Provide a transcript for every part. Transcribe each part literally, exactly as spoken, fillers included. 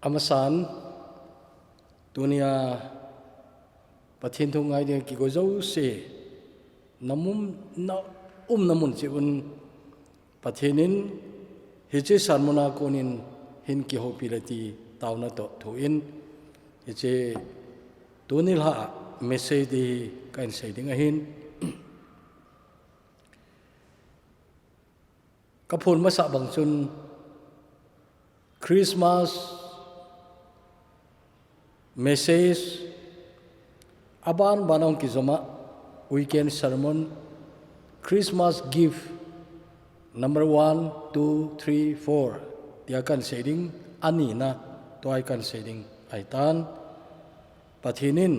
Amasan, tunia Pathen thu ngai ding kigo jouse, na mun, na umna mun cheh un Pathen in hiche sermon a konin hin kihoupi le ti taona toh thu in, hiche tuni lha message ding hi kahin sei ding ahin. Ka phon masa bang chun Christmas message aban ban a hung kijom a, weekend sermon, Christmas gift number one, two, three, four tia kahin sei ding, anina tua hi kahin sei ding ahitan. Pathen in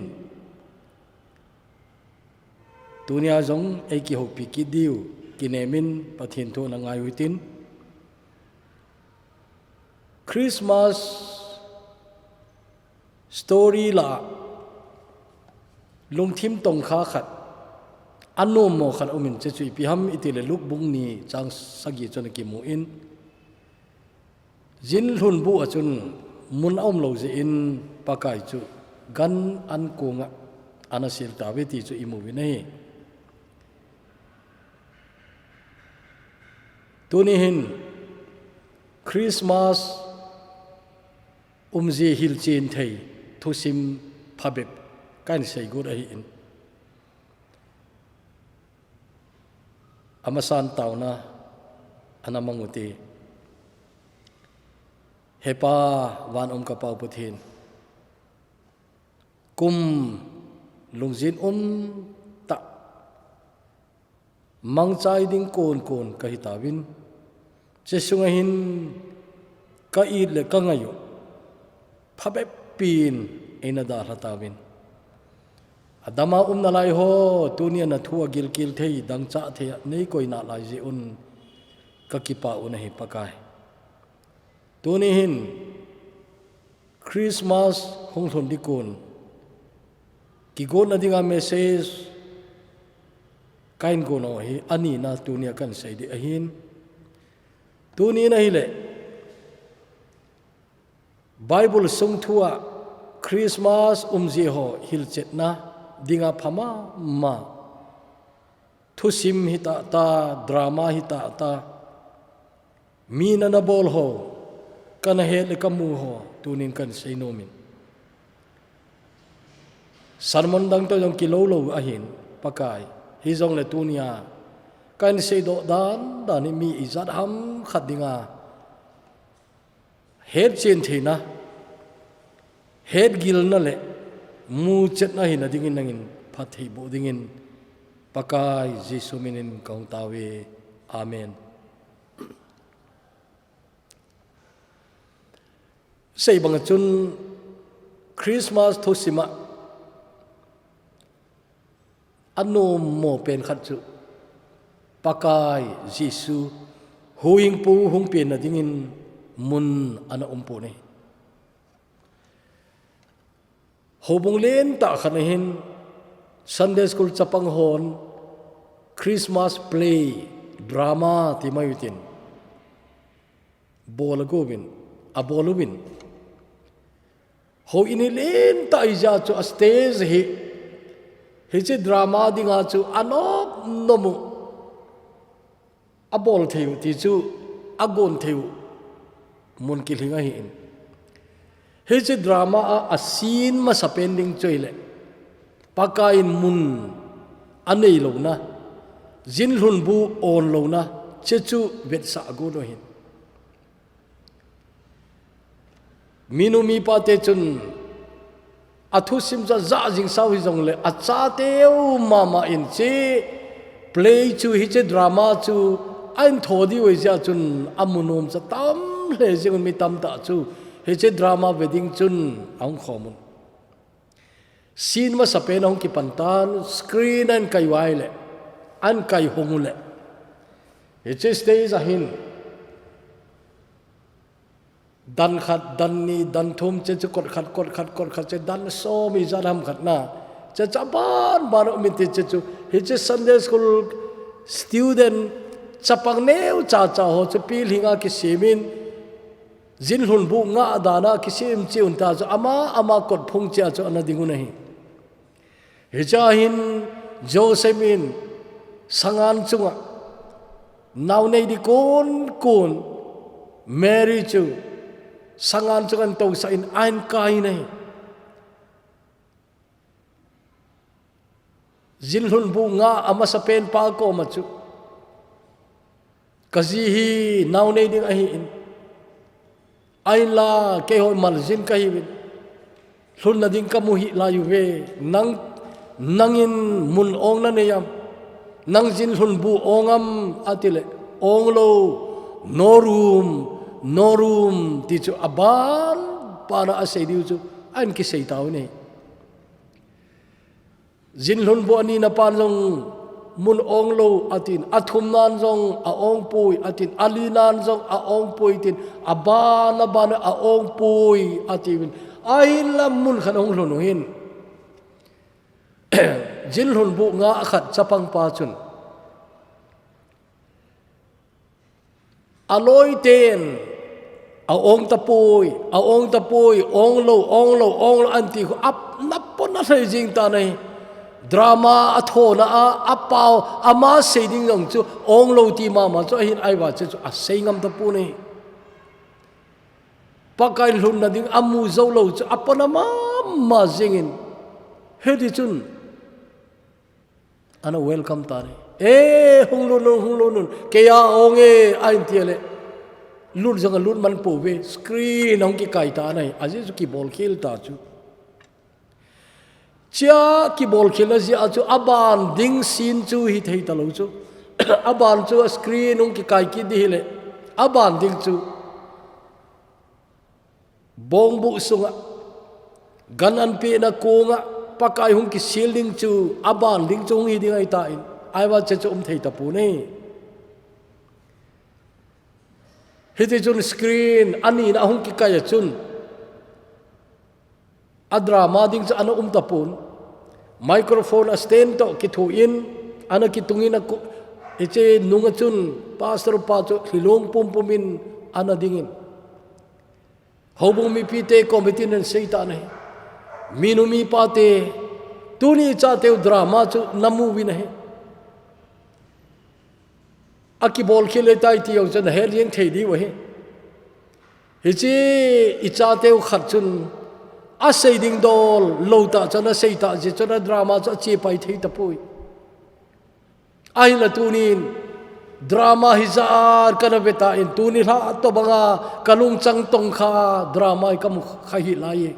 tunia jong ei kihoupi kit diu kinem in Pathen thu ana ngai u hitin. Christmas story lah a lungthim tongkha khat, anommo khat aum in, hiche chu ipi ham iti le Luke bung ni chang sagi chun akimu in, Jinlhun bu a chun mun aum lou jeh in Pakai chu gan an kong a ana sil tauve ti chu imu uvin ahi. Tuni hin Christmas umjia hilchen thei thusim phabep kahin sei got ahin. Amasan taona ana mang u hite. He Pa, van um ka Pa u Pathen, kum lungjin um tah mangchai ding kon kon kahi tauvin, hiche sunga hin ka it le ka ngai u phabep in eina dalha tauvin, adama um nalai ho, tunia na thu a gilkel thei, dangchah thei a nei koi nalai jeh un ka kipah u ahi Pakai. Tuni hin Christmas hung lhun ding kon kigotna dinga message kahin gon u hi anina tunia kahin sei ding ahin. Tuni in ahile Bible sung thu a Christmas umjia ho hilchetna dinga pha mama thusim hita ta, drama hita ta, mi nana bol ho, kana het le kamu ho, tunin kahin sei nom in. Sermon dang toh jong kilou lou ahin, Pakai, hijongle tunia kahin seidoh dan dan hi mi ijat ham khat dinga hetchen theina, hetgilna le muchetna hina dingin nangin phatthei boh dingin Pakai Jesu minin kahung tao e. Amen. Sei banga chun Christmas thusim a anommo pen khat chu Pakai Jesu huhhingpu hung penna dingin mun ana um pon ahi. Houbung lentah khat a hin Sunday School chapang hon Christmas play, drama ti mai utin bol ago uvin, abol uvin. Houin hi lentah ahijeh chun a stage hi, hiche drama dinga chu anom nom u, abol thei u ti chu, agon thei u mun kilhing ahin. Hiche drama a, a scene masapen ding chu ahile Pakai in mun anei louna, jinlhun bu on louna, hiche chu vetsah agon u ahin. Minu mipa te chun athusim chu aja jing sau hijongle, achateu mama in hiche play chu, hiche drama chu ahin tho diu ahijeh chun amu nom chu atam lheh jing un, mi tamtah chu hiche drama ve ding chun ahung khom un. Scene masapen ahung kipan tan, screen ahin kai uva ahile, ahin kai hong ule, hiche stage a hin dan khat, dan ni, dan thum, hiche chu kot khat, kot khat, kot khat, hiche dan som ijat ham khat na, hiche chu aban ban um in ti, hiche chu, hiche Sunday School student chapang neocha cha ho chu pilhing a kisem in, Jinlhun bu nga dana kisem cheh un ta chu ama, ama kot phung cheh a chu ana ding un ahi. Hichea hin Joseph in sangan chunga naonei di kun kun Mary chu sangan chunga atousah in ahin kai in ahi. Jinlhun bu nga amasapen pa koma chu, ka ji hi naonei ding ahin, ahinla keiho maljin kahiuvin, lhunna ding kamu hih lai uve. Nang, nangin mun ong nanei am? Nang jinlhun bu ong am? Atile, ong lou, no room, no room, ti chu aban bana asei diu chu ahin kisei tau ahi. Jinlhun bu anina pan jong mun ong lou atin, athumnan jong aong poi atin, alinan jong aong poi tin, aban, aban aong poi atiuvin. Ahinla mun khat ahung lhun uhin, jinlhun bu nga khat chapang pa chun, aloi ten, aong tapoi, aong tapoi, ong lou, ong lou, ong lou, anti khu, ap, napon alhai jing tan ahi. Drama athona a, apao, ama sei ding jong chu, ong lou ti mama chu, ahin ahivang cheh chu, asei ngam tapon ahi. Pakai lhunna ding amu jou lou chu, apon amama jingin. Hiti chun, ana welcome tan ahi. E, hung lut un, hung lut un. Kei a ong e, ahin ti le. Lut jong alut man pouve. Screen ahung kikai tan ahi. Ajeh chu kibolkhel ta chu. Hichea kibolkhel na jeh a chu aban ding scene chu hithei talou chu. Aban chu screen ahung kikai kit di hile. Aban ding chu bongbuh sunga, gan an pehna konga, Pakai hung kisil ding chu, aban ding chu hung hi ding ahitan, ahivang cheh chu um thei tapon ahi. Hiti chun screen anina ahung kikai a chun, a drama ding chu ana um tapon. Microphone a stand toh kithoin, ana kitungin a ku-, hiche nunga chun pastor pa chu lhilong pumpum in ana dingin. Houbung mipite committee nan sei tan ahi. Minu mipate, tuni ichateu drama chu namu uvin ahi. Akibolkhel le tai ti jong chu nahet jeng thei diu ahi. Hiche ichateu khat chun asei ding dol lou tah chu ana sei tah jeh chun a drama chu ache pai thei tapoi. Ahinla tunin drama hijat kana ve tan, tuni lha tobanga ka lungchang tong kha drama hi kamu kha hih lai e.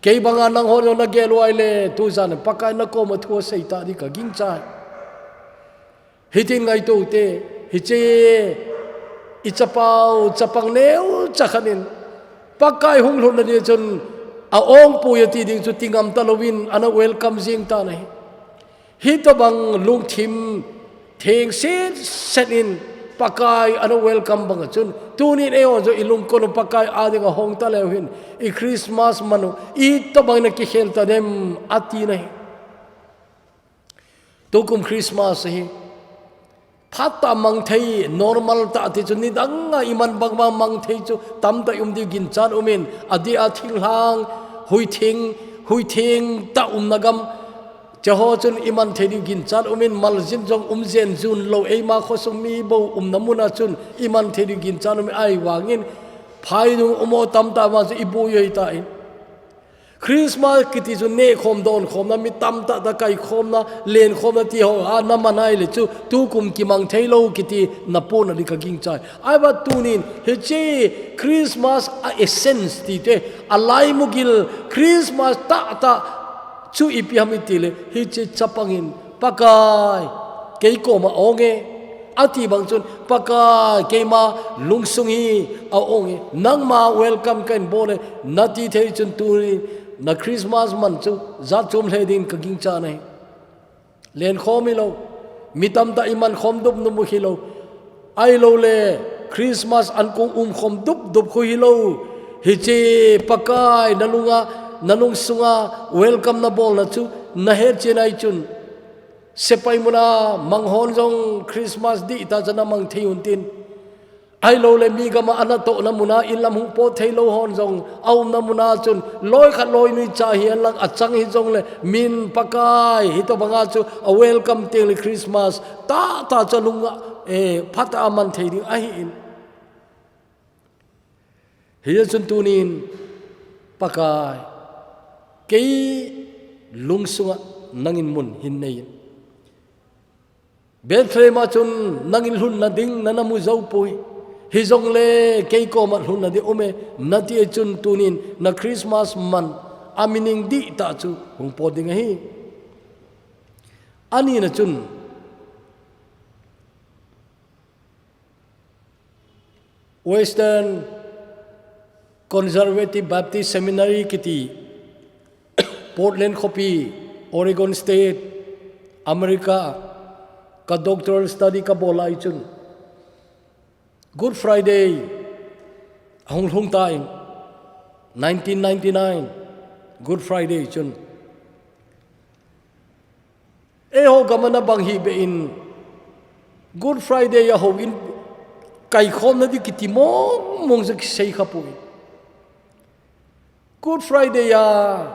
Kei banga nangho jong nagel uva ahile, tujan Pakai nakoma thu asei tah ding kagingchai. Hitin ngaito ute, hiche ichapau, chapang neocha khat in, Pakai hung lhunna ding chun aong poi ati ding chu ti ngam talouvin ana welcome jing tan ahi. Hitobang lungthim theng setset in Pakai ana welcome banga chun, tunin eiho jong ilungkon u Pakai a dinga hong taleu hin, i Christmas man u itobang in akikhel tadem ati nahi. Tukum Christmas ahi. Phatah a mang thei, normal tah ti chu nidanga iman bang bang mang thei chu tamtah i um diu ginchat umin, adeh a thinglhang, huitheng, huitheng tah umna gam, hicheho chun iman thei diu ginchat umin, maljin jong um jen jun lou, eima khosung mi bou umna muna chun iman thei diu ginchat umin, ahivangin phainung um ho tamtah vang chu iboi ahitan. Christmas kiti chu nehkhom donkhomna, mi tamtah tah kaikhomna, lenkhomna ti ho a naman ahile chu tukum kimang thei lou kiti napohna ding kagingchai. Ahivang tunin hiche Christmas a essence tite, alaimugil Christmas tahtah chu ipi ham itile, hiche chapangin Pakai, kei koma aong e, ati bang chun, Pakai, keima lungsung hi aong e, nangma welcome kahin bol e, nati thei chun tuni na Christmas man chu jat chom lheh dingin kagingchan ahi. Lenkhom hilou, mi tamtah iman khom dup nom u hilou, ahilouleh Christmas ankong umkhom dup dup khu hilou, hiche Pakai nalunga, nalungsunga welcome nabolna chu nahetchen ahi chun, sepai muna manghon jong Christmas dihtah chun amang thei untin, Ahilou le mi gam a ana tohna mun a inlam hung pot thei lou hon jong a umna mun a chun loi khat loi nui cha hi a lang a chang hi jong le min Pakai hi to bang a chu a welcome teng le Christmas tah tah chu a lung a, eh, phat a man thei ding ahi in. Hijeh chun tunin Pakai kei lungsung a nangin mun hin nei in. Bethlehem a chun nangin lhunna ding nana mu jou poi. Hijong le kei koma lhunna ding um e, nati a chun tunin na Christmas man a meaning dih tah chu hung pot ding ahi. Ani na chun Western Conservative Baptist Seminary kiti Portland khopi, Oregon State, America, ka doctoral study ka bol lai chun Good Friday a hung lhung ta in nineteen ninety-nine Good Friday chun Eiho gam a na bang hi be in Good Friday a houin kaikhomna di kiti mong mong jong kisei kha poi. Good Friday a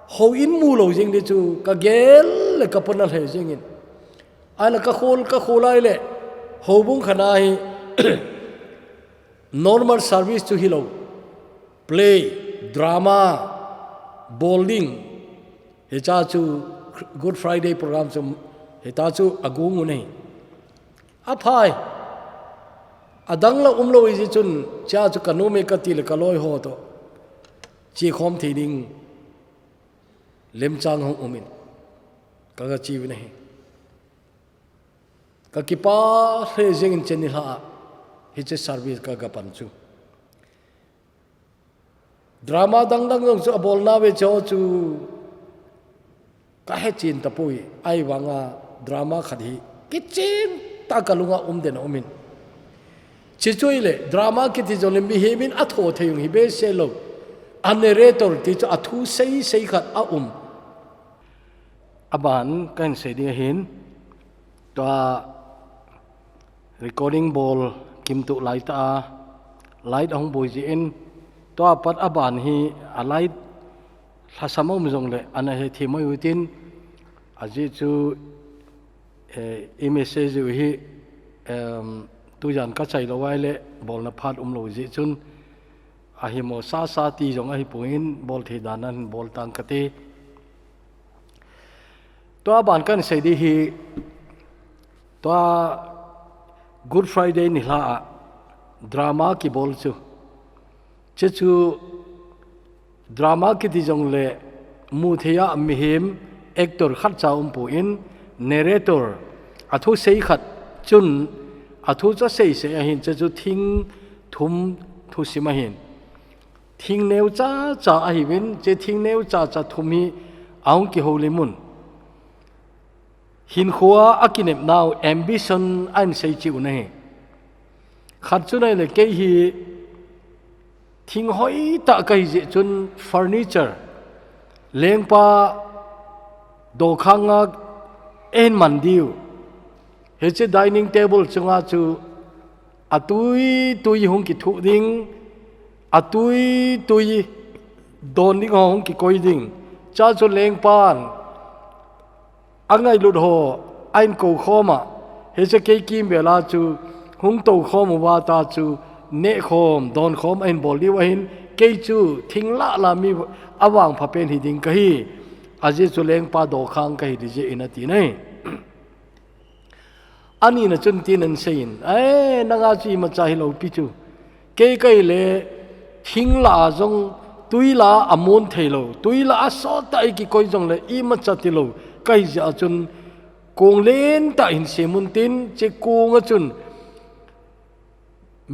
houin mu lou jing di chu ka gel le ka pona hle jing in. Ahinla ka khol, ka khol lai le houbung khat a hi normal service chu hilou. Play, drama, bol ding. Hicha chu Good Friday program chu hita chu a gung u nei. A phai. A dang la um lou i ji chun cha chu ka nom e ka ti le ka loi ho to. Chi khom thei ding. Lemchang hung um in. Ka ga chi u nei. Ka kipa hle jeng in cheni hla a. Hiche service ka ga pan chu. Drama dang dang jong chu a bol na ve cho chu ka he chin ta poi, ahivang a drama khat hi kichin ta ka lung a um den a um in. Chi chu ile drama kiti jong le mihem in a tho thei jong hi be se lou. A narrator ti chu a thu sei sei khat a um. A ban ka hin sei ding ahin. Tua recording bol kim tu lai ta a, light a hung boi ji in, tua pat a ban hi a light lhasam a um jong le, ana he thi mai u tin, a ji chu, eh, i message u hi, em, tu jan ka chai lou vai le, bol na phat um lou ji chun, a hi mo sa sa ti jong a hi poi in, bol thei dan a hin bol tang ka ti. Tua ban kan sei di hi, tua Good Friday ni hla a drama kibol chu. Che chu drama kiti jong le mu thei a mihem actor khat cha um poi in narrator a thu sei khat chun a thu cha sei sei a hin che chu thing thum thu sim a hin. Thing neu cha cha a hi vin, che thing neu cha cha thum hi a hung kihoulim un. Hinkho a a kinep nau ambition a hin sei chi u na hi. Khat chu nai le kei hi thing hoi ta ka hi jeh chun furniture lengpa dokhang a en man diu. Hiche dining table chunga chu a tui tui hung kithu ding, a tui tui don ding ho hung kikoi ding. Cha chu lengpan a ngailut ho a in kou khom a, hiche kei kimvel a chu hung tou khom uva ta chu neh khom, don khom a in bol diu ahin, kei chu thing lah lah mi a vangpha pen hi ding ka hi, a jeh chu lengpa dokhang ka hi di jeh in a ti nai. Ani na chun tin an sei in, "Eh, nanga chu imacha hi lou pi chu. Kei ka hi le, thing lah a jong tui lah a a mon thei lou, tui lah a sot ta i kikoi jong le, imacha ti lou, ka hi jeh a chun kong len ta hin sem un tin, che kong a chun,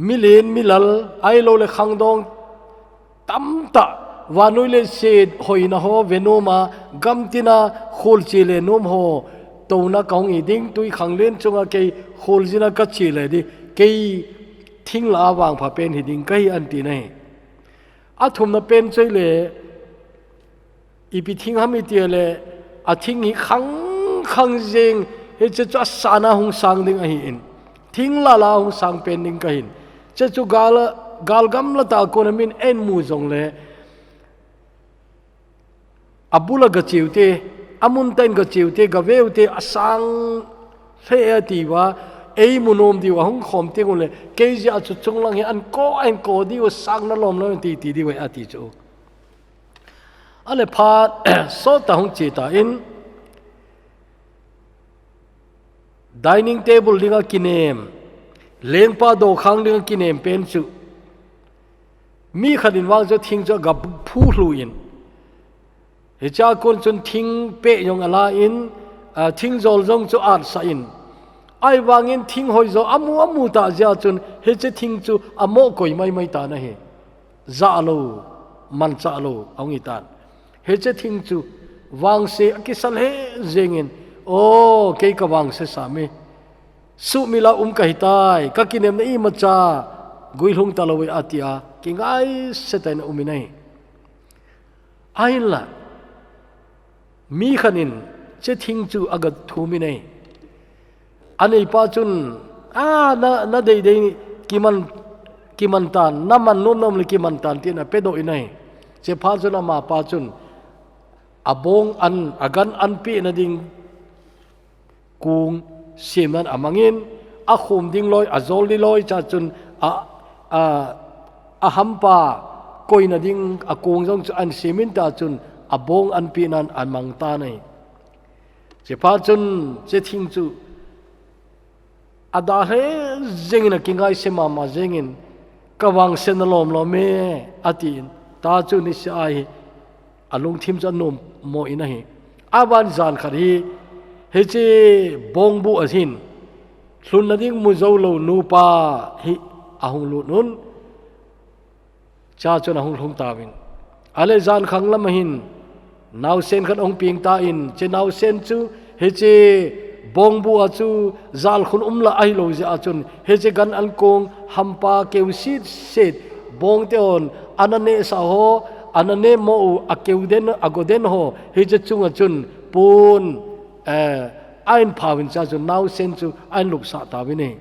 milen, milal, ahilou le khangdong tamtah, vannoi leiset hoina ho ve nom a, gamtin a kholche le nom ho touna ka hung hi ding, tui khanglen chunga kei kholjin a ka che le di, kei thing lah a vangpha pen hi ding ka hi," an ti nai. A thumna pen chu ile, ipi thing ham i ti le, a thing hi khang khang jeng, hiche chu a san a hung sang ding ahi in. Thing lah lah a hung sang pen ding ka hin. Hiche chu gal, gal gamla tah a kona min eimu jongle, abula gache u te, amun tah in gache u te, gave u te, asang lheh e ati uva, eimu nom diu ahung khom teng uleh, kei jeh a chu chunglang hi ahin ko, ahin ko diu, sang nalom lom e ti, ti diu ahi ati chu. Ahile phat sot tah hung che tan, dining table dinga kinem, lengpa dokhang dinga kinem pen chu, mi khat in vang chu thing chu aga phu lhu in, hichea kon chun thing peh jong ala in, a, thing jol jong chu atsah in, ahivangin thing hoi jo amu amu tah jeh a chun hiche thing chu amo koi mai mai tan ahi. Jah lou, manchah lou ahung hi tan. Hiche thing chu vangse akisa lheh jengin, o, kei kavangse sam e, suhmil a um kahi tai, kakinemna imacha guilhung talou e atia kingaise tah in aum in ahi. Ahinla, mi khat in hiche thing chu aga thum in ahi. Aneipa chun, a, na, nadei dei kiman, kiman tan, naman nom nom le kiman tan tin apedoh in ahi. Hiche phat chun amapa chun abong an, agan an pehna ding kong semnan amangin, akhom ding loi, ajol ding loi cha chun, a, a, ahampa koina ding akong jong chu ahin semin tah chun, abong an pehnan amang tan ahi. Hiche phat chun hiche thing chu ada lheh jengin akingaise mama jengin, kavangse nalom lom e, atin, tah chu nisea hi alungthim chu anom mo in ahi. Aban jan khat hi, hiche bongbuh a hin, lhunna ding mu jou lou nupa hi ahung lut un. Hichea chun ahung lhung tauvin. Ahile jan khang lam a hin, naosen khat ahung peng tan, hiche naosen chu, hiche bongbuh a chu jalkhun umlou ahilou jeh a chun, hiche gan an kong hampa keu sit sit, bong te hon, ana nehsah ho, ana nehmo u, akeu den, ago den ho, hiche chunga chun, pon, eh, ahin phauvin hichea chun, naosen chu ahin lupsah tauvin ahi.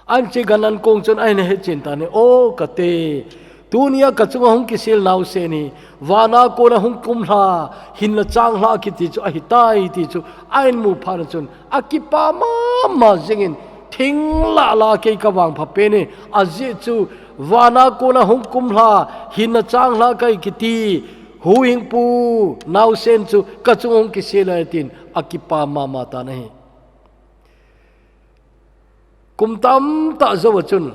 Ahin hiche gan an kong chun ahin hechen tan ahi, o kate, tunia kachunga hung kisel naosen hi, vana kona hung kumlha, hinna changlhah kiti chu ahitai ti chu ahin mu phat chun, akipah mama jengin, thing lah lah kei kavangpha pen e, ajeh chu, vana kona hung kumlha, hinna changlhah kahi kiti, huhhingpu naosen chu kachunga hung kisel e tin, akipah mama tan ahi. Kum tamtah jou a chun,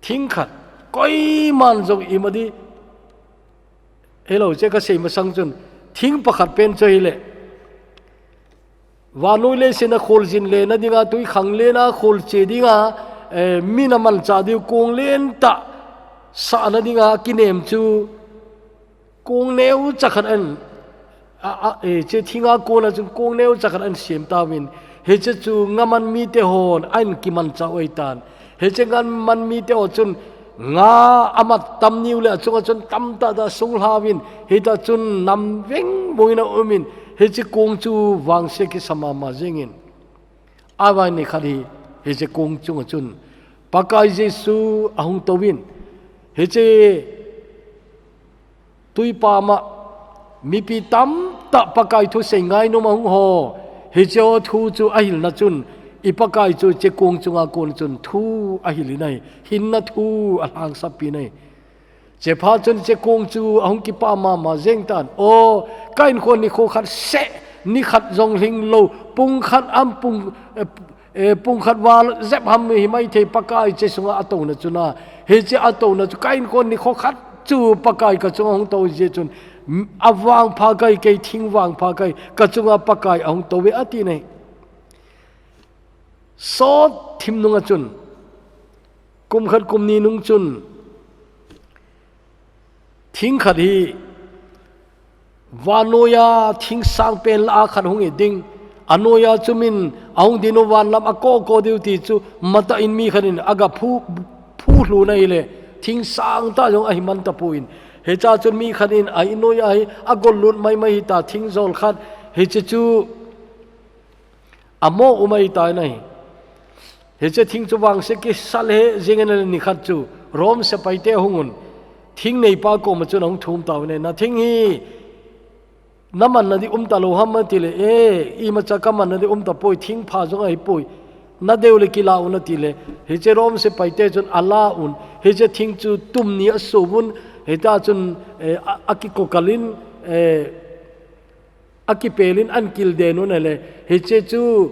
thing khat, koiman jong ima di, hilou hiche kasei masang chun, thing pakhat pen chu ahile, vannoi leiset a kholjin lena dinga, twikhanglen a kholche dinga, eh, min amanchah diu kong lentah sahna dinga kinem chu, kong neocha khat ahin, a, a, eh, hiche thinga kona chun kong neocha khat ahin sem tauvin. Hiche chu ngaman mite hon ahin kimanchah u ahitan. Hiche ngaman mite ho chun nga amat tam niu le achunga chun tamtah tah sunglhauvin. Hitah chun nam vengvung in aumin. Hiche kong chu vangse kisa mama jengin. Ahivangin nikhat hi, hiche kong chunga chun, Pakai Jesu ahung touvin, hiche twi pam a, mipi tamtah Pakai thusei ngainom a hung ho, hiche ho thu chu ahilna chun, i Pakai chu hiche kong chunga kon chun thu ahil in ahi, hinna thu alhangsap in ahi. Hiche phat chun hiche kong chu ahung kipah mama jeng tan. O, ka inkhon nikho khat seh, nikhat jong lhinglou, pung khat ham pung, eh, eh, pung khat val jep ham hi maithei Pakai hiche sunga atouna chun a. Hiche atouna chu ka inkhon nikho khat chu Pakai kachunga hung tou jeh chun, m-, avangpha kahi, kei thing vangpha kahi, kachunga Pakai ahung tou ve ati in ahi. Sot thim nunga chun, kum khat kum ni nung chun, thing khat hi, vannoiya thing sang pen lah a khat hung hi ding, anoiya chu min ahung ding u van lam a koh koh diu ti chu, matah in mi khat in aga phu, phu lhun ahile, thing sangtah jong ahi man tapon, hichea chun mi khat in a innoiya hi, agol lut mai mai hita thing jol khat, hiche chu, amo um ahitai in ahi. Hiche thing chu vangse kisa le jing in, nikhat chu Rome sepaite ahung un, thing neipa koma chun ahung thum tauvin, na thing hi na manna ding um talou ham, atile, e, imacha ka manna ding um tapoi, thing pha jong ahipoi, na deu le kila un, atile, hiche Rome sepaite chun ala un, hiche thing chu tum ni aso un, hita chun, e, a, akikokal in, e, akipel in ahin kilden un ahile, hiche chu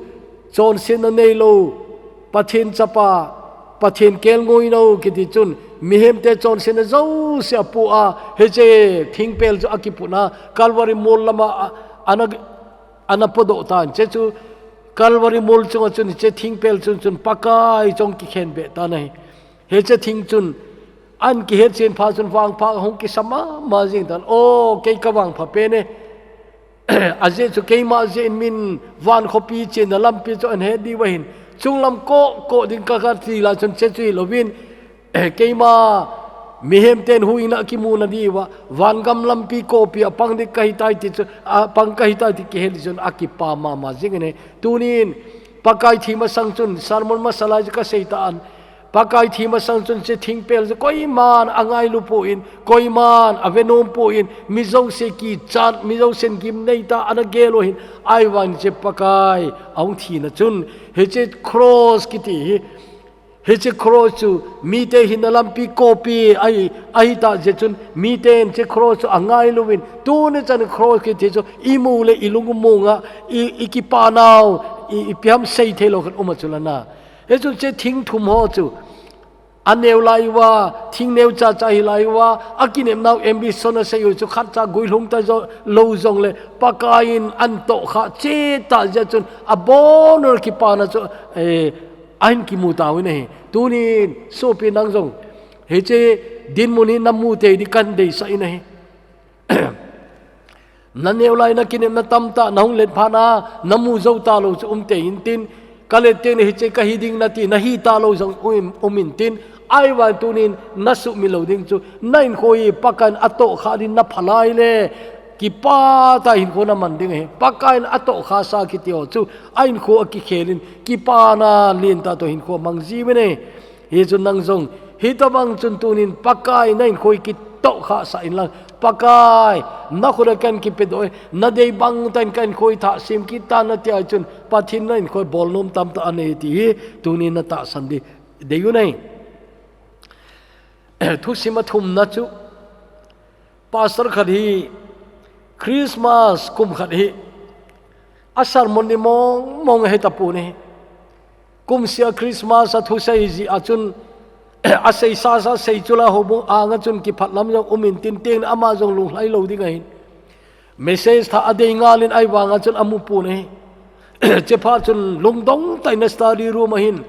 chonsetna neilou, Pathen chapa, Pathen kelngoi nou kiti chun, mihemte chonsetna jouse apoh a, hiche thingpel chu akiput a, Calvary mol lama a, ana, ana podoh tan. Hiche chu Calvary mol chunga chun hiche thingpel chun, chun Pakai chun kikhenbeh tan ahi. Hiche thing chun ahin kihetchen phat chun vangpha ahung kisa mama jing tan. O, kei ka vangpha pen e. Ajeh chu keima jeh in min van khopi chenna lampi chu ahin het diu ahin, chunglam koh koh ding ka, kati lai chun hiche chu hilouvin, keima mihemten huhhingna kimu na diuva, vangam lampi kopi a pang ding kahitai ti chu, a pang kahitai ti kihet chun akipa mama jing in ahi. Tunin Pakai thi masang chun, sermon masa lai chu kasei tan, Pakai thi masang chun hiche thingpel chu koiman angailu poi, koiman ave nom poi, mi jouse kichat, mi jousen gimnei tah a ana gel u ahin, ahivangin hiche Pakai ahung thina chun, hiche cross kiti hi, hiche cross chu mite hinna lampi kopi ahi, ahitah jeh chun, miten hiche cross chu angailu in, tuni chan cross kiti chu imu le ilung umonga, i, ikipa nau, i, ipi ham sei theilou khat um a chu lana. Hichun hiche thing thum ho chu, aneo lai uva, thing neo chacha hilai uva, akinepnau ambition asei u chu khatcha guilhung talou jongle, Pakai in ahin tohkhah chetah jeh chun, abonun kipana chu, e, ahin kimu tauvin ahi. Tunin, sopi nang jong, hiche dinmun hi namu tei ding kahin deisah in ahi. Naneo lai, nakinepna tamtah nahung let phat a, namu jou talou chu um tei intin, kalet teng le hiche kahi ding nati, nahi talou jong um, um intin, ahivangin tunin nasuhmil lou ding chu, nahinkho hi Pakaiyin atohkhah ding napha lai le, kipah tah a hinkho naman ding ahi. Pakaiyin atohkhahsa kiti ho chu, ahinkho akikhel in, kipana lentah toh hinkho amang jiuvin ahi. Hichun nang jong, hitobang chun tunin Pakai nahinkho hi kitohkhahsah inlang, Pakai, nakhut a kahin kipedoh e, nadei bang tah in kahinkho hi thah sem kit tan nati a chun, Pathen in nahinkho hi bolnom tamtah anei ti hi, tunin natahsan ding deiuvin ahi. Thusim athumna chu, Pastor khat hi Christmas kum khat hi a sermon ni mong mong ahe tapon ahi. Kumseh a Christmas a thusei jeh a chun, asei sasa sei chu la houbung anga chun kiphat lam jong um intin, teng le ama jong lunglhai lou ding ahin, message thah adei ngal in, ahivanga chun amu pon ahi. Hiche phat chun lungdong tah in a study room a hin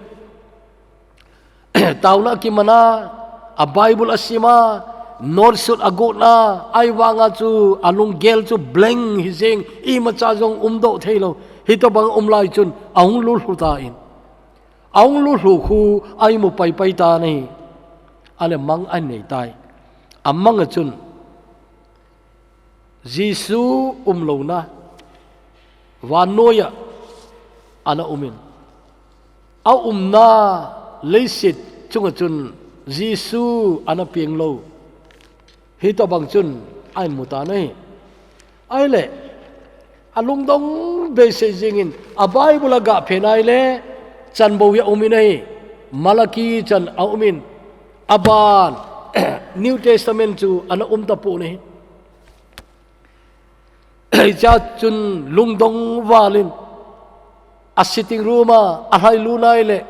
taona akiman a, a Bible asim a, note sut agot a, ahivanga chu alunggel chu blank hijeng, imacha jong umdoh theilou. Hitobang um lai chun ahung lulhu tan, ahung lulhu khu a imu paipai tan ahi. Ahile mang ahin nei tai. Amang a chun Jesu umlouna, vannoi a ana um in, aumna leiset chunga chun Jesu ana peng lou, hitobang chun ahin mu tan ahi. Ahile, alungdong behseh jeng in, a Bible agah phen ahile, chan bou hi aum in ahi, Malachi chan aum in, aban, New Testament chu ana um tapon ahi. Hichea chun lungdong val in, a sitting room a alhailut nai le,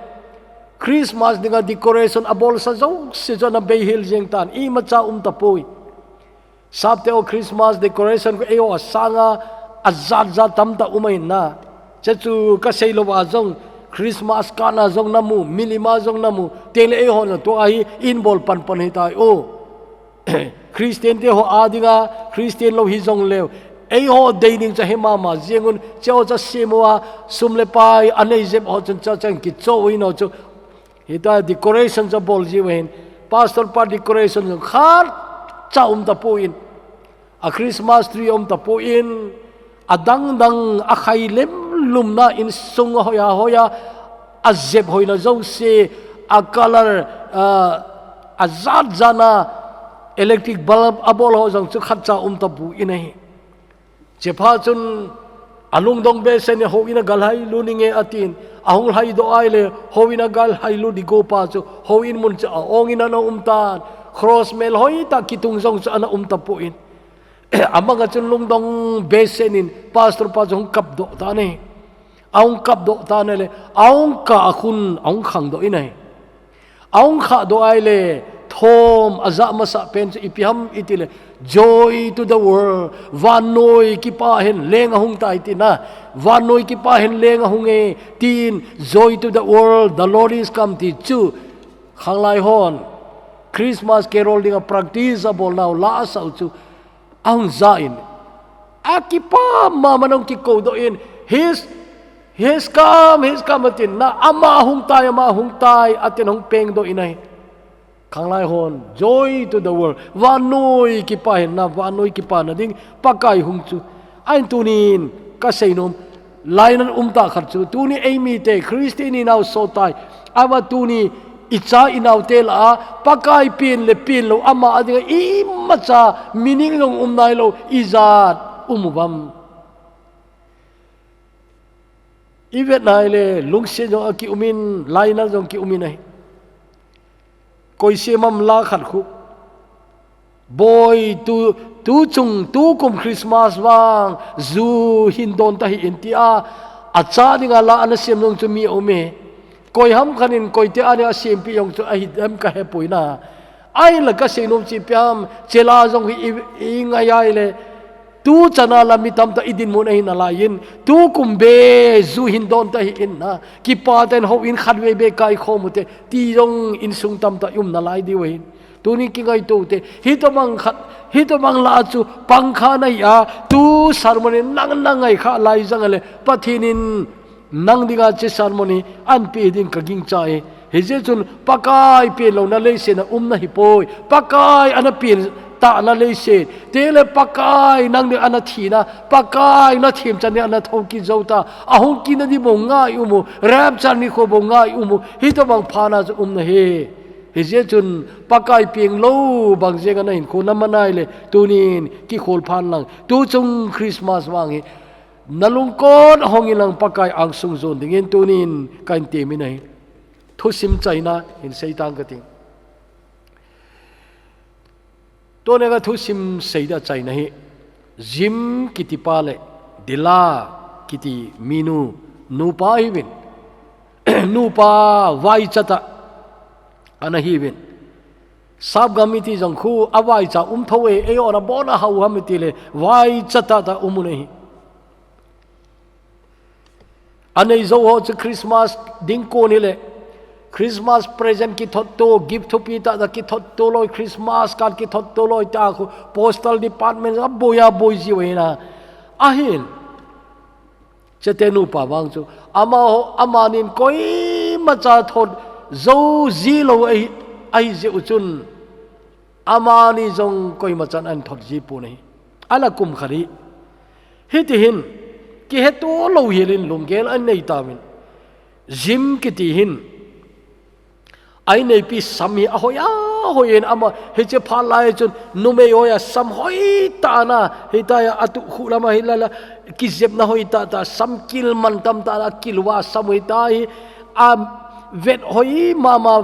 Christmas dinga decoration abolsa jouse chu ana beihel jeng tan, imacha um tapoi. Sapte ho, Christmas decoration khu eiho a sanga ajat jat tamtah um ahin na. Hiche chu kasei louva jong, Christmas card a jong namu, milim a jong namu, teng le eihon jong tua hi ihin bol panpan hitai o. Christian te ho a dinga, Christian lou hijong leu, eiho dei ding chu ahe mama jeng un, hiche ho chu asem uva, sum le pai anei jep ho chun hiche ho chu ahin kichoh u ahin, hiche ho chu. Hitia decoration chu abol jiu ahin, pastor pa decoration chu khatcha um tapon, a Christmas tree um tapon, adang dang akhai lemlum na, insung a hoi a hoi a, Ajep hoina jouse, a color, ah, ajat jat na electric bulb abol ho jong chu khatcha um tapon ahi. Chepha chun alungdong behseh in houin a galhai lut inge atin, ahung lhaidoh a ahile houin a galhai lut ding pa chu houin mun chu a-ong in ana um tan, cross mel hoitah kitung jong chu ana um tapon. Amanga chun lungdong behseh in pastor pa chu hung kapdoh tan ahi. Ahung kapdoh tan ahile, ahung kah a khun ahung khangdoh in ahi. Ahung khahdoh a ahile, thom ajah masah pen chu ipi ham itile, "Joy to the world, vannoi kipah hen, leng ahung tai," tina, "Vannoi kipah hen, leng ahung e," tin, "Joy to the world, the Lord is come," ti chu, khanglai hon Christmas carol dinga practice abolnau la asah u chu, ahung ja in, akipah mama in ahung kikoudoh in, "He's, he's come, he's come," atin, na, "Ama ahung tai, ama ahung tai," atin ahung pengdoh in ahi. Khanglai hon, "Joy to the world, vannoi kipah hen, na vannoi kipana ding Pakai hung chu." Ahin tunin kaseinom, lainat umtah khat chu, tuni eimite, Christian inau sohtai, ahivang tuni icha inaute lah a, Pakai pen le pen lou, ama a dinga imacha meaning jong um nailou, ijat um uvam. Ivet na ahile, lungset jong akium in, lainat jong kium in ahi. Koi sem ham la khat khu, "Boi, tu, tu chung, tukum Christmas vang, ju hin don tahih in," tia, acha dinga la ana sem jong chu mi aum e. Koi ham khat in, koite a dinga asempeh jong chu ahi dem kahepoi na. Ahinla kaseinom chu ipi ham, chela jong hi i, ingai a ahile, tu chana la mi tamtah idinmun ahi nalaiyin, tukum beh ju hin don tahih in na, kipah tah in houin khatvei beh kaikhom ute, ti jong insung tamtah i um nalai diu ahin. Tuni kingaito ute, hitobang khat, hitobang la chu pangkha nahi a, tu sermon in nang na ngaikha lai jong ahile, Pathen in nang dinga hiche sermon hi ahin pe ding kagingcha e. Hijeh chun Pakai pen louna leiset a umna hipoi. Pakai ana pen tahna leiset. Chule Pakai nang dinga ana thina, Pakai na themchan dinga ana thou kit jou ta. Ahung kitna ding bou ngai um u, rapture nikho bou ngai um u. Hitobang phat a chu umna ahi. Hijeh chun Pakai pen lou bang jeng a nahinkho naman a ahile, tunin kikhol phan lang. Tu chung Christmas vang hi nalungkot hong in lang Pakai angsung jon dingin tunin kahin temin ahi. Thusim chaina hin sei tang kating. Tuni a kathusim sei dia chaina hi, Jim kiti pa le Dila kiti minu, nupa ahiuvin. Nupa vaicha tah ana hiuvin. Sapgam iti jong khu avaicha um thou e, eiho ana bon a hau ham itile, vaicha tah tah um u ahi. Anei jou ho chu Christmas ding kon hile, Christmas present kithot to, gift thupi tah tah kithot to loi, Christmas card kithot to loi, tia khu postal department aboi aboi jiu ahi na. Ahin, hiche te nupa vang chu, amaho, amanin koimacha thot jou ji lou ahi, ahi jeh u chun, amani jong koimachan ahin thot ji pon ahi. Ahinla kum khat hi, hiti hin, kihetto louhel in lunggel ahin nei tauvin. Jim kiti hin, a inneipi sam hi ahoi ahoi in, ama hiche phat lai chun numei hoi a sam hoitah ana, hitia atuh khu lama hilala, kijepna hoitah tah, samkil mantam tah ana kil uva sam hoitah hi, avet hoi mama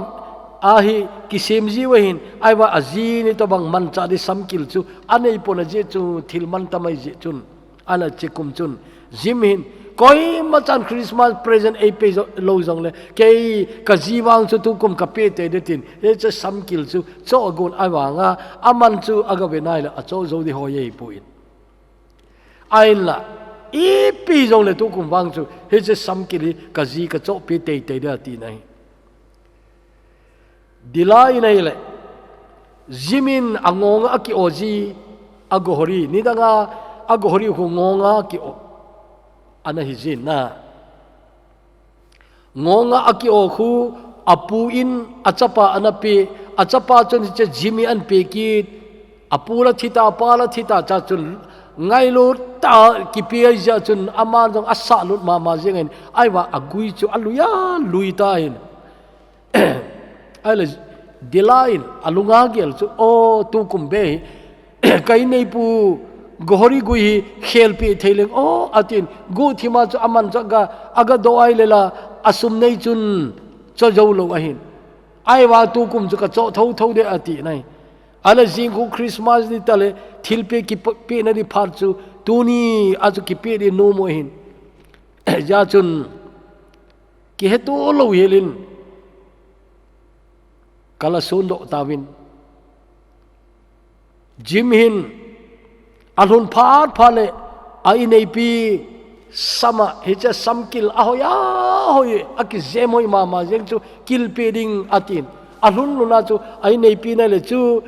ahi, kisem jiu ahin, ahivang ajinu tobang manchah ding samkil chu anei pon ajeh chu thil mantam ahi jeh chun. Ahinla hiche kum chun, Jim hin, koimachan Christmas present eipe jo-, lou jongle, kei kaji vang chu tukum kapeh tei ding tin, hiche samkil chu choh agon, ahivanga, aman chu agave nai le, achoh jou ding hoi ahipoi. Ahinla, ipi jongle tukum vang chu, hiche samkil hi kaji kachohpeh tei tei ding ahi tina ahi. Dila in ahile, Jim in angonga aki-o ji, agohori, nidanga agohori khu ngonga aki-o ana hi jin na. Ngonga aki-o khu apu in achapa ana pe, achapa chun hiche Jim hi ahin pe kit, apu la thita, apa la thita, chuchun Ngailut tah a kipe ahijeh chun aman jong asahlut mama jeng in, ahivang agui chu alui alui tan. Ahile Dila in alunga gel chu, "O, tukum beh hi ka inneipu Gohori gui hi khelpeh thei leng o," atin, guhthima chu aman chu aga, aga doh ahile la, asum nei chun cho jou lou ahin. Ahivang tukum chu kacho thotho ding ati nai. Ahile jing khu Christmas ni tah le, thilpeh kipehna ding phat chu, tuni a chu kipeh ding nom u ahin. Hijeh chun, kihetto lou hel in, kala sondoh tauvin. Jim hin, alhun phat phat le, a inneipi sam a, hiche samkil ahoi ahoi, akijem hoi mama jeng chu, kilpeh ding atin. Alhun lhun a chu, a inneipi nai le chu,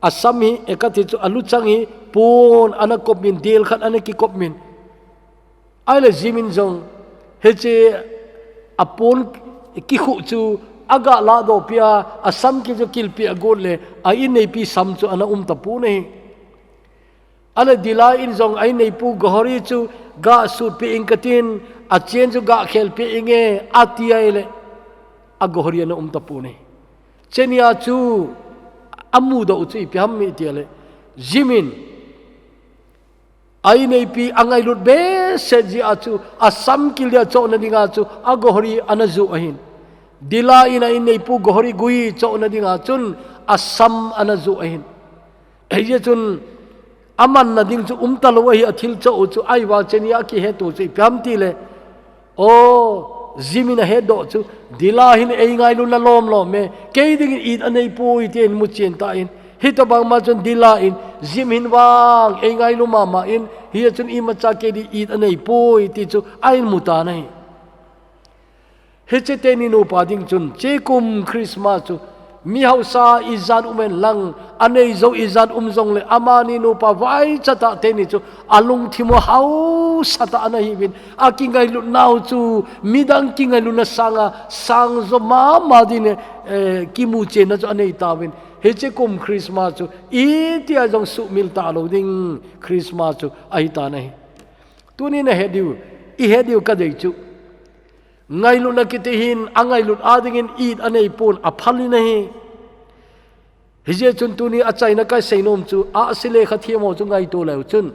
asam hi, eka ti chu, aluchang hi, pon ana kop min, del khat ana kikop min. Ahile Jim in jong, hiche apon kikhuh chu aga ladoh peh a, asamkil chu kilpeh agot le, a inneipi sam chu ana um tapon ahi. Ahile Dila in jong a inneipu Gohori chu ga sutpeh ing katin, achen chu ga khelpeh inge, ati ahile, a Gohori ana um tapon ahi. Cheni a chu amudoh u chu ipi ham iti ahile, Jim in, a inneipi angailut behseh jeh a chu, asamkil dia chohna dinga chu, a Gohori ana joh ahin. Dila in a inneipu Gohori gui chohna dinga chun, asam ana joh ahin. Hijeh chun, amanna ding chu umtalou ahi, athil choh u chu, ahivang cheni a kihetto chu ipi ham tile, O, Jim in ahetdoh chu, Dila hin eingailutna lomlom e, kei dingin it aneipoi tin muchen tan. Hitobang ma chun Dila in, Jim hin vang eingailu mama in, hia chun imacha kei ding it aneipoi ti chu ahin mu tan ahi. Hiche teni nupa ding chun, chekum Christmas chu, mihausa ijat um hen lang, anei jou ijat um jongle, amani nupa vaicha tah teni chu, alungthim u hausa tah ana hiuvin, akingailut nau chu, midang kingailutna sanga, sang jo mama dingin, eh, kimuchenna chu anei tauvin. Hiche kum Christmas chu, itia jong sumil talou ding Christmas chu, ahi tan ahi. Tuni nahet diu, ihet diu kadei chu. Ngailutna kiti hin, angailut a dingin it aneipon aphal in ahi. Hijeh chun tuni achaina kasei nom chu, ahsi lekha them ho chu ngaito leu chun.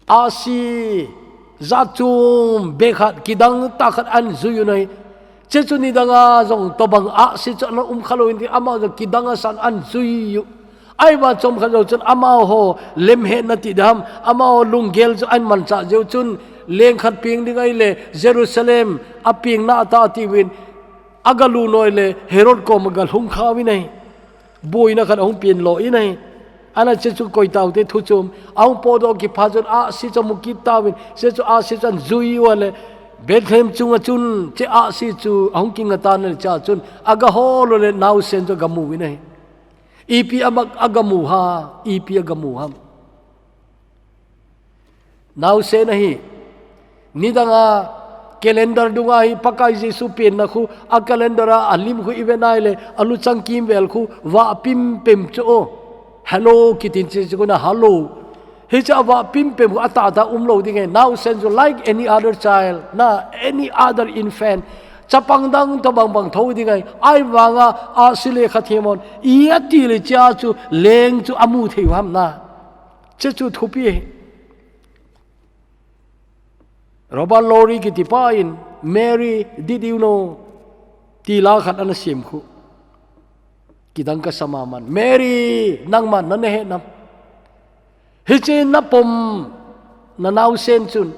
Ahsi jat chom bekhat kidang tah khat ahin jui u ahi. Hiche chu nidanga jong tobang ahsi chu ana um khalou in tin amaho jong kidang asan ahin jui u. Ahivang chomkhat jou chun amaho lemhetna ti ding ham, amaho lunggel chu ahin manchah jeh u chun, leng khat peng ding ahile Jerusalem a pengna ata tiuvin, agalut nai le Herod koma galhung kha uvin ahi. Boina khat ahung peng lou in ahi. Ana hiche chu koi taute thu chom. Ahung potdoh kit phat chun ahsi chu amu kit tauvin. Hiche chu ahsi chu ahin jui u ahile Bethlehem chunga chun hiche ahsi chu ahung kinga tan ahile hichea chun agahol u le naosen chu agamu uvin ahi. Ipi ama, agamu ham, ipi agamu ham. Naosen ahi, nidanga calendar dunga hi Pakai Jesu penna khu, a calendar a alim khu ive nai le, aluchang kimvel khu, vah pimpem chu o. Hello, kitin hiche chu kona hello. Hiche a vah pimpem khu atahtah umlou ding ahi, naosen chu like any other child, na, any other infant. Chapang dang tobang bang thou ding ahi, ahivanga ahsi lekha them hon, iti le hichea chu leng chu amu thei u ham na. Hiche chu thupi ahi. Robert Lowry kiti pa in, Mary, did you know? Ti la khat ana sem khu. Kidang kasa mama in. Mary, nangman nana het nam? Hiche napom na naosen chun,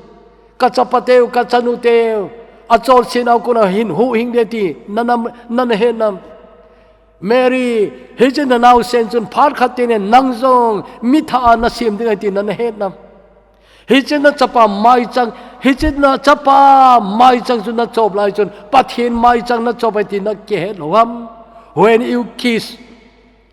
kachapateu, kachanuteu, achonsetnau kona hin huhhing ding ti, nana, nana het nam? Mary, hiche na naosen chun phat khat teng le nang jong mithah a nasem ding ahi ti nana het nam? Hiche nachapa maichang, hiche nachapa maichang chu nachop lai chun Pathen maichang nachop ahi ti nakihet lou ham? When you kiss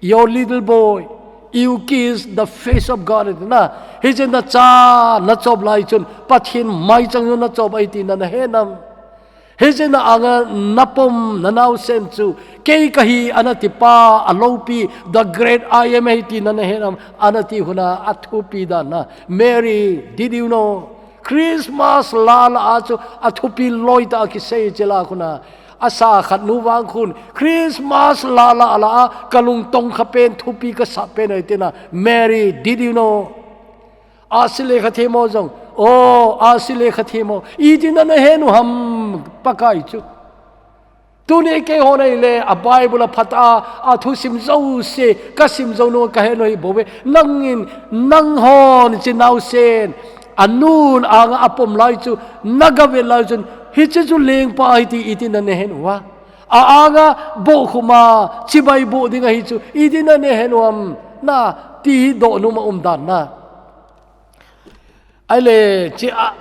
your little boy, you kiss the face of God, na. Hiche nacha nachop lai chun Pathen maichang chu nachop ahi ti nana het nam? Hiche na anga napom na naosen chu, kei kahi ana tipa, aloupi, the great I am ahi ti nana hen am, ana ti huna athupi dan na. Mary, did you know? Christmas la la a chu athupi loi ta kisei chela khuna. Asa khat nu vang khun, Christmas la la la a kalung tong kha pen thupi kasa pen ahi tina. Mary, did you know? Ahsi le kha themo jong. Oh, ahsi le kha themo. Iti nana henu ham Pakai chu. Tuni kei hon ahile, a Bible a phat a, athusim jouse, kasim jou nu kahe nu hi bou ve. Nangin, nanghon chi naosen, anun anga apom lai chu, naga vet lai chun, hiche chu lengpa ahi ti iti nana henu a. A anga bohkhum a, chibai boh ding ahi chu, iti nana henu am, nati hi doh nu ma um dan na. Ahile, chi a,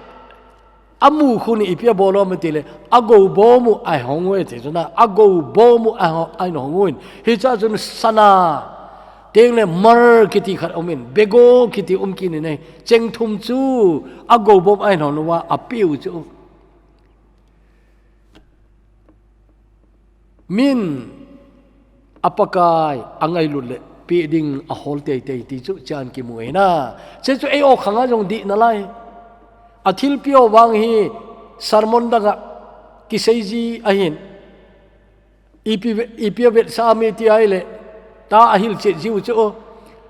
amu khun ipi abol u ham itile, agou bom u ahong u e ti chu na, agou bom u aho-, ahong u in. Hicha chun sana, tengle myrrh kiti khat um in, bego kiti um kit in ahi, cheng thum chu, agou bom ahong uva, apiu chu. Min a Pakai angailut le peh ding ahol teitei ti chu chan kimu ahi na. Che chu ei o khanga jong dih nalai. Athilpeh o vang hi sermon danga kisei ji ahin. Ipi ve-, ipi avetsah ham iti ahile. Ta ahilchet jiu chu o.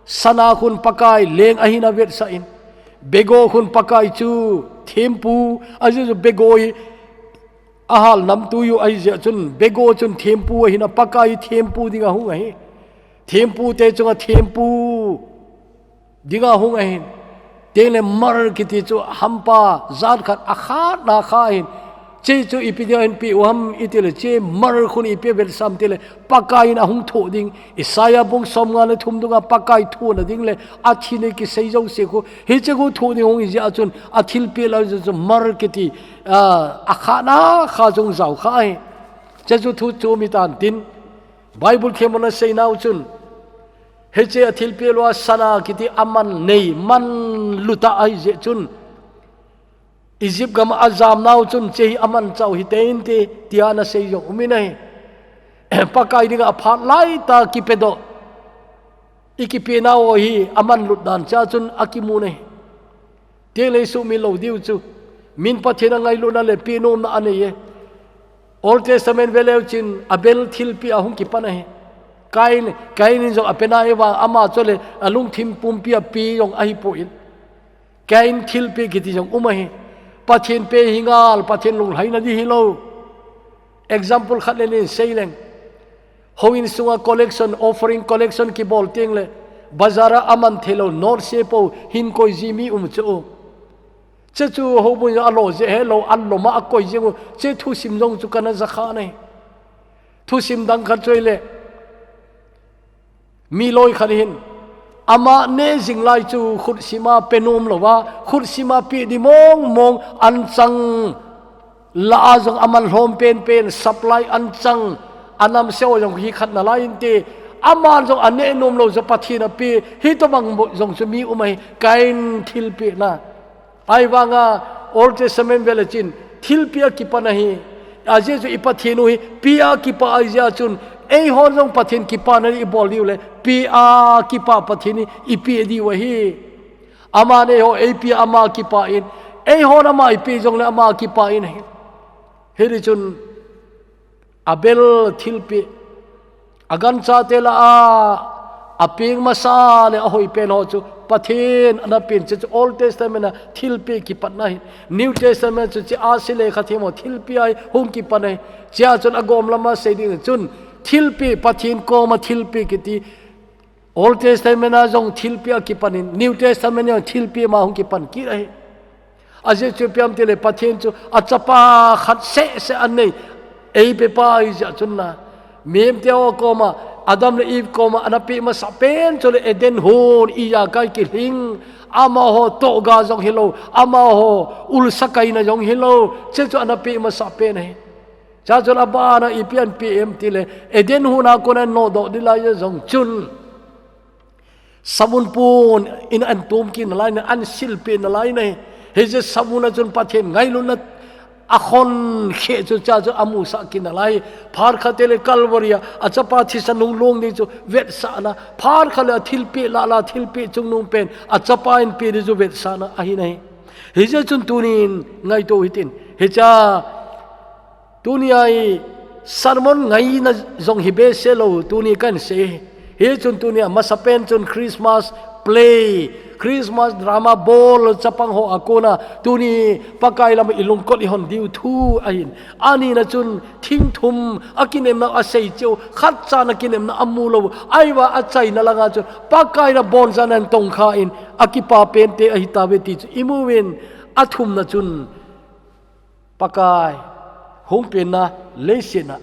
Sana khun Pakai leng ahin avetsah in. Bego khun Pakai chu thempu, ajeh chu bego hi ahal namtui u ahi jeh chun, bego chun thempu ahin a Pakai thempu dinga hung ahi. Thempu te chunga thempu dinga hung ahin. Tengle myrrh kiti chu hampa jat khat akhatna kha ahin. Che chu ipi dinga ahin peh u ham itile che myrrh khun ipi avetsah ham itile Pakai in ahung thoh ding. Isaiah bung somnga le thum dunga Pakai thohna ding le athi nei kisei jouse khu. Hiche khu thoh ding hung ahi jeh chun athilpeh lai jeh chun myrrh kiti, ah, akhatna kha jong jao kha ahi. Che chu thu chu mi tan tin. Bible themna sei nau chun. Hiche athilpeh lou a sana kiti aman nei, man luta ahi jeh chun. Egypt gam a ajam nau chun che hi aman chau hite inte, tia ana sei jong um in ahi. Pakai dinga aphat lai ta kipedoh. I kipe nau hi aman lut dan cha chun akimu nei. Tengle sumil lou diu chu. Min Pathen angailutna le peh nomna anei e. Old Testament ve leu chun Abel thilpeh a hung kipan ahi. Cain, Cain in jong apen a Eva ama chule alungthim pumpi a peh jong ahipoi. Cain thilpeh kiti jong um ahi. Pathen peh hi ngal, Pathen lunglhaina di hilou. Example khat le nin sei leng. Houin sunga collection, offering collection kibol tengle, bazar a aman theilou, note se pou, hin koi ji mi um chu. Che chu houbung jong alo jeh helou, alom a akoi jing u, che thusim jong chu kana jakha nei. Thusim dang khat chu ahile, mi loi khat hin, ama neh jing lai chu khutsim a pe nom louva, khutsim a peh di mong mong anchang lah a jong aman lhom pen pen, supply anchang, anam seo jong hi khat nalai inte, ama jong aneh nom lou jeh Pathen apeh, hitobang bou jong chu mi um ahi, Cain thilpeh na. Ahivanga Old Testament ve le chun, thilpeh a kipan ahi. Ajeh chu i Pathen u hi, peh a kipah ahi jeh chun, eihon jong Pathen kipana i bol diu le, peh a kipah Pathen hi, i peh diu ahi. Aman eiho, eipeh a ama kipah in, eihon ama ipeh jongle ama kipah in ahi. Hiti chun, Abel thilpeh, aganchate lah a, apeng masa le ahoi pen ho chu, Pathen ana pen che chu Old Testament a thilpeh kipatna ahi. New Testament chu che ahsi le kha themho thilpeh a hi hung kipan ahi. Chea chun agom lama sei ding chun, thilpeh, Pathen koma thilpeh kiti, Old Testament a jong thilpeh a kipan in, New Testament a jong thilpeh ma hung kipan kit ahi. Ajeh chu ipi ham itile Pathen chu achapa khat seh seh anei, eipepa ahi jeh chun na. Mihem te ho koma, Adam le Eve koma, ana peh masa pen chule Eden hon, ijakai kilhing, amaho tohga jong hilou, amaho ulsa kaina jong hilou, che chu ana peh masa pen ahi. Chachun abana ipi anpeh em itile, Eden hon a kona nodoh di lai jong chun. Savun pon in antom kit nalai na, ansilpeh nalai na. Hiche savun a chun Pathen ngailutna Akhon khe chu cha chu amusah kit nalai. Phat khat teng le Calvary a, achapa thisan hung long ding chu vetsahna. Phat khat le athilpeh lah lah, thilpeh chungnung pen, achapa in peh ding chu vetsahna ahi nai. Hijeh chun tunin ngaito hitin. Hiche a, tunia hi sermon ngaina jong hi behseh lou, tuni kahin sei. Hichun tunia masapen chun Christmas play, Christmas drama bol chapang ho a kona, tuni Pakai lama ilungkot ihon diu thu ahin. Anina chun thingthum a kinemna asei cheh u, khatcha na kinemna amu lou. Ahivang achaina langa chun Pakai na boncha nan tongkha in, akipa pente ahitauve ti chu imu uvin. Athumna chun Pakai hung penna, leiset a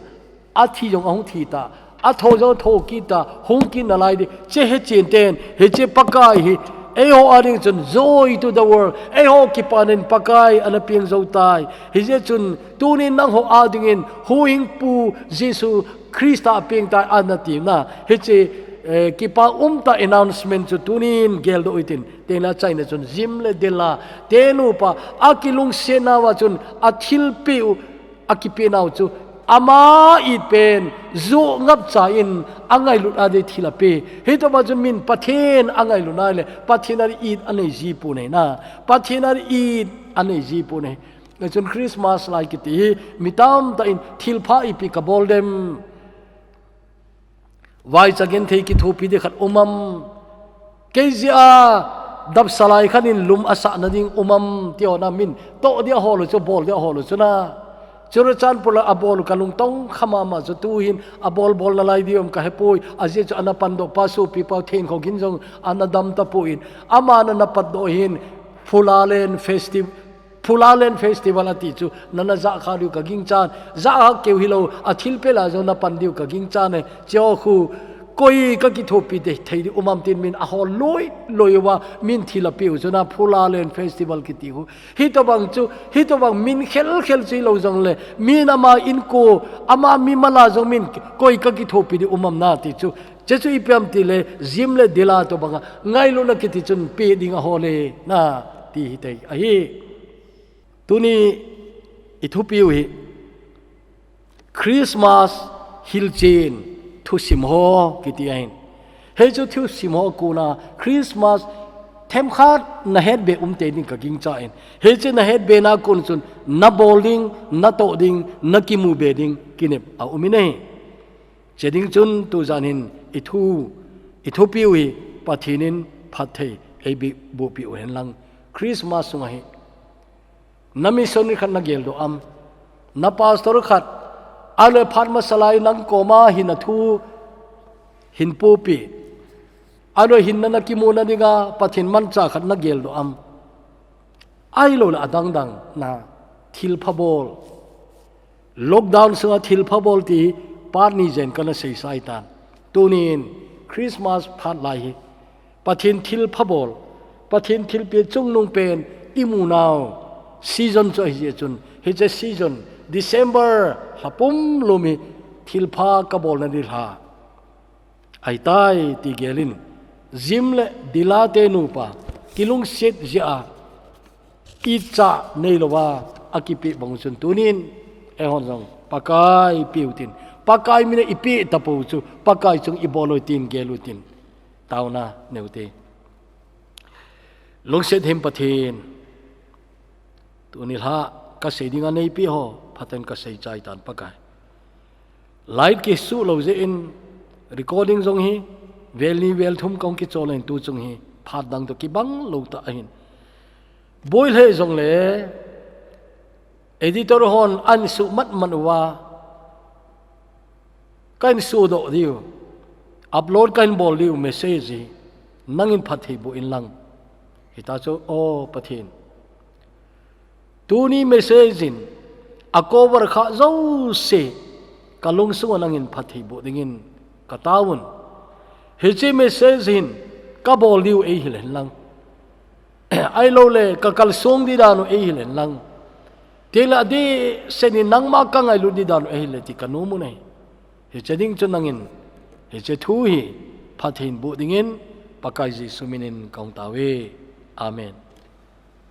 athi jong ahung thi ta, atho jong atho kit ta, hung kit nalai ding, hiche hechen ten, hiche Pakai hi, eiho a ding chun joy to the world, eiho kipana in Pakai ana peng jou tai. Hijeh chun tunin nangho a dingin Huhhingpu Jesu Christa apeng tai ana tina. Hiche, eh, kipa umtah announcement chu tunin geldoh hitin. Teng le achaina chun Jim le Della te nupa akilungset nauva chun athilpeh u, akipeh nau chu ama it pen joh ngapcha in angailut a ding thil apeh. Hitobang chun min Pathen angailut nai le Pathen a ding it anei ji pon ahi na. Pathen a ding it anei ji pon ahi. Hichun Christmas lai kiti hi mi tamtah in thilpha ipi kabol dem. Vaicha genthei kithopi ding khat um am. Kei jeh a dapsa lai khat in lum asahna ding um am, ti ho na min toh ding ahol u chu, bol ding ahol u chu na. Churachandpur a abol u kalung tongkha mama chu tuhin abol bol nalai ding um kahepoi. Ajeh chu ana pandoh pa sopi pa Thenkhohgin jong ana dam tapon. Ama na ana patdoh hin Phulalen Festi-, Phulalen Festival ati chu, nana jah kha diu kagingchan, jah kha keu hilou, athilpeh lai jong napan diu kagingchan e, hiche khu, koi kakithopi thei ding um am tin min ahol loi loi uva, min thil apeh u chu na Phulalen Festival kiti khu. Hitobang chu, hitobang min khel khel chu hilou jongle, min ama inko, ama mimal a jong min koi kakithopi ding um am na ti chu, Hiche chu ipi ham tile, Jim le Della tobanga ngailutna kiti chun peh ding ahol e, na ti hithei ahi. Tuni ithupiu hi Christmas hilchen thusim ho kiti ahin. Hiche thusim ho a kona Christmas themkhat nahet be um tei ding kagingchan. Hiche nahet be na kon chun nabol ding, natoh ding, nakimu be ding kinep aum in ahi. Hiche ding chun tujan hin ithu, ithupiu hi Pathen in phatthei eiboh, bohpiu hen lang. Christmas sunga hi na missionary khat nageldoh am, na pastor khat, ahilou le phat masa lai nang koma hin athu hin pohpeh, ahilou le hin nana kimuna dinga Pathen manchah khat nageldoh am. Ahilou le adang dang na thilpha bol. Lockdown sunga thilpha bol ti hi part ni jen kana seisah tan. Tunin Christmas phat lai hi Pathen thilpha bol, Pathen thilpeh chungnung pen imu nau season chu ahi jeh chun, hiche season December lha pum lum hi thilpha kabolna ding lha ahitai ti gelin, Jim le Della te nupa kilungset jeh a, icha neilouva akipeh bang chun tunin eihon jong Pakai peh utin, Pakai mina ipeh tapou chu Pakai chung ibol utin gel utin, taona neute. Lungset Hem Pathen, tuni lha kasei dinga neipeh ho phaten kasei chai tan Pakai. Light kisuh lou jeh in recording jong hi vel ni vel thum kahung kichol in tu chung hi phat dang toh kibang lou tah ahin. Boi lheh jongle editor hon ahin suh matmat uva, kahin suhdoh diu, upload kahin bol diu message hi nangin phatthei boh in lang. Hita chu, O Pathen, tuni message in a cover kha jouse kalungsunga nangin phatthei boh dingin kataovun. Hiche message hin kabol diu eihil hen lang, ahilou le kakalsong ding dan u eihil hen lang, teng le adehset in nangma kangailut ding dan u eihil e ti kanom u ahi. Hiche ding chu nangin hiche thu hi phatthei boh dingin Pakai Jesu minin kahung taove. Amen.